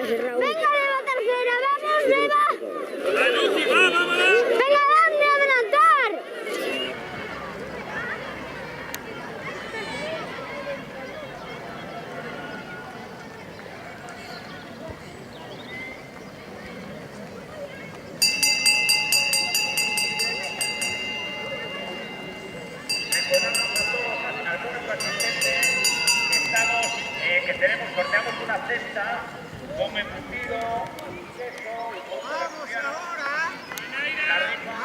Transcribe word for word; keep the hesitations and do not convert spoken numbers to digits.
¡Venga, Deva, tercera! ¡Vamos, Deva! ¡Venga, dame a adelantar! Recordamos a todos, algunos asistentes, que estamos, eh, que tenemos, sorteamos una cesta con embutido, queso y con... ¡Vamos ahora! La rifa.